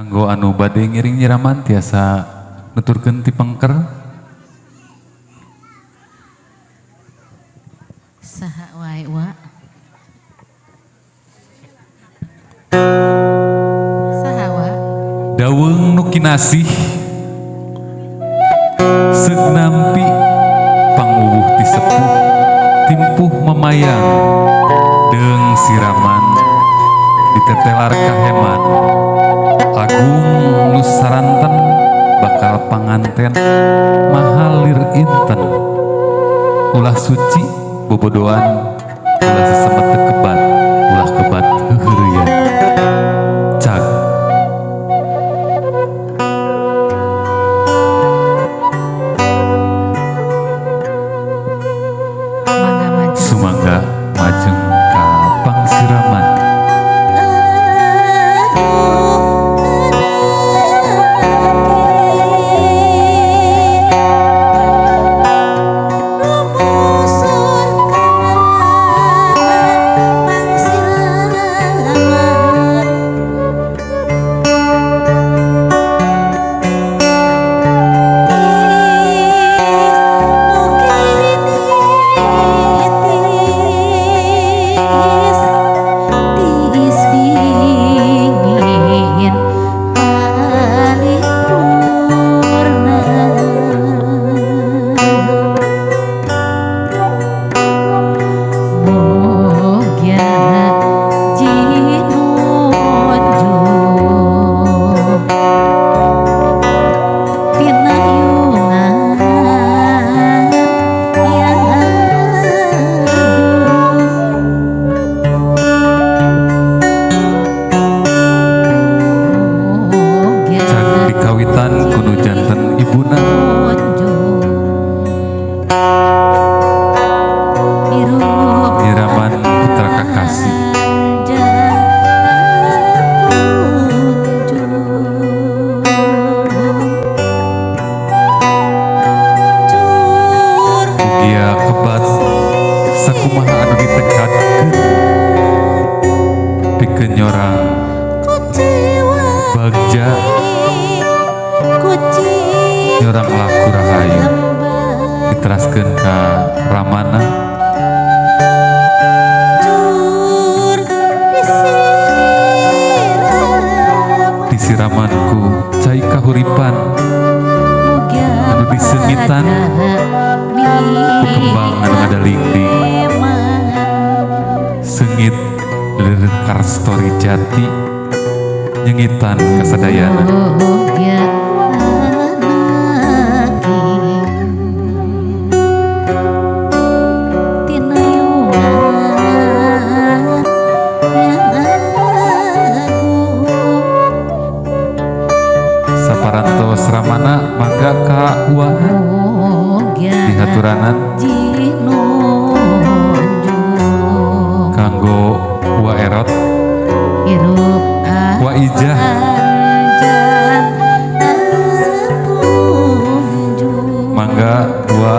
Kanggo anu bade ngiring nyiraman tiasa nuturkeun ti pengker. Saha wae wa? Saha wa? Daweung nu kinasih seug nampi panguwuh ti sepuh timpuh mamayang deung siraman ditetelar kaheman agung nu saranten bakal panganten mahalir inten ulah suci bobodoan ulah sesemet teu kebat ulah kebat heuheureyan cag. Mangga maju. Sumangga majeng ka pangsiraman. Dikawitan kudu janten ibuna nyiraman putra kakasih mugia kebat sakumaha anu ditekadkeun pikeun nyorang bagja nyorang laku rahayu diteraskeun ka Ramana disiraman ku cai kahuripan anu diseungitan ku kembang anu ngadalingding seungit lirik karstori jati nyengitan kasadayana. Saparantos Ramana mangga ka uana dihaturanan kanggo Wa Erot Wa Ijah mangga dua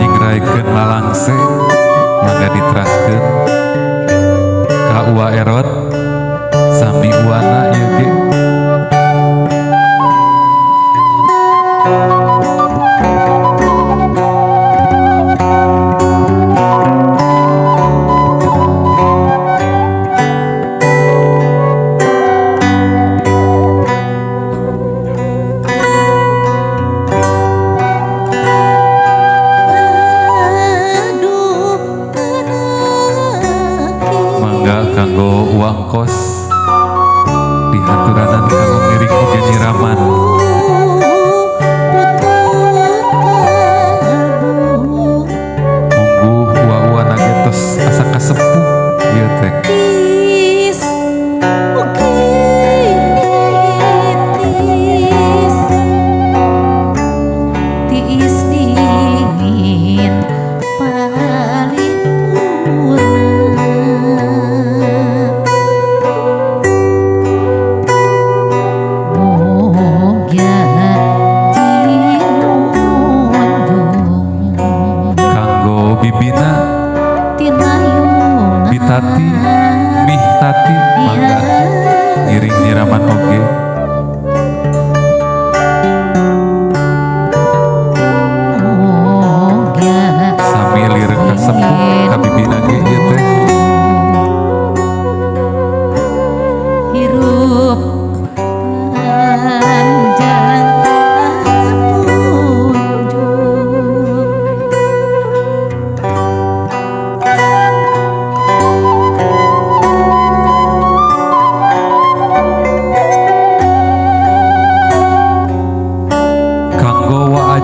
nyingraikeun lalangse mangga diteraskeun ka Wa Erot sami uana ieu ge. Mangga kanggo uang kos dihaturanan kanggo ngiring oge nyiraman. Mungguh ua-ua nagetos asa kasepuh ieu teh.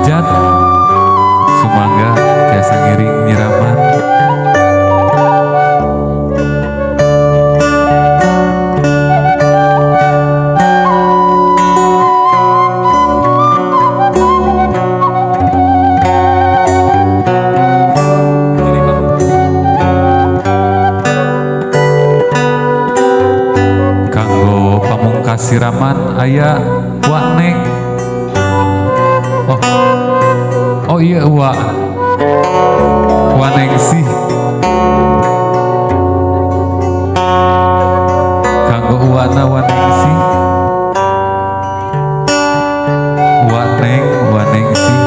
Ujat sumangga tiasa ngiring nyiraman. Kanggo pamungkas siraman aya Wak Neng. Oh iya Wak Wanengsih. Kanggo Uwana Wanengsih, Wak Neng Wanengsih.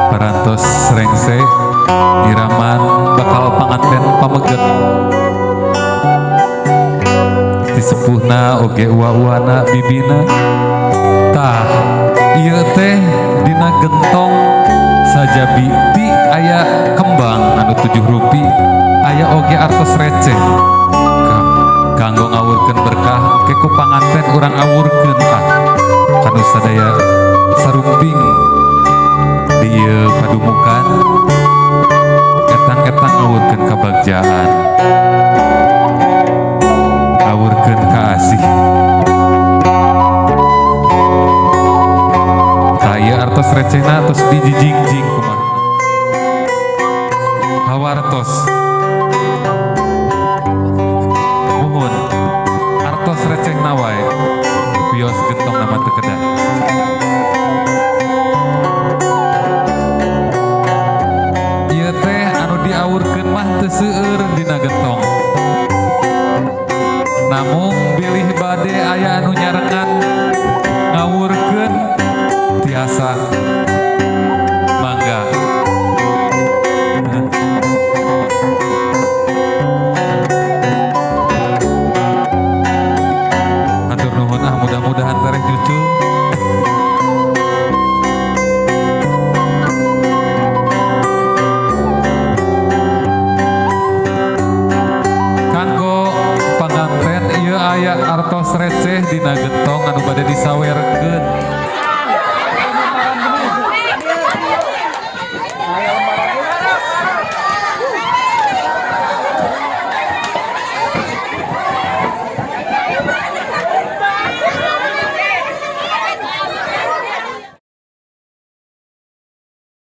Parantos rengse nyiraman bakal panganten pameget disepuhna oge uwa-uwana bibina. Tah ieu teh dina gentong sajabi ti aya kembang anu 7 rupi, aya oge artos receh kanggo ngawurkeun berkah ke ku panganten urang awurkeun ah kanu sadaya sarumping di ieu padumukan etang-etang ngawurkeun kabagjaan, ngawurkeun kaasih. Tah ieu artos recehna tos dijijing-jing kumaha hawartos. Muhun artos recehna wae wios gentong nama teu kedah. Ieu teh anu diawurkeun mah teu seueur dina gentong, namung bilih bade aya anu nyarengan ngawurkeun tiasa mangga. Hatur nuhun ah, mudah-mudahan tereh cucu. Kanggo panganten ieu aya artos receh dina gentong anu bade disawerkeun.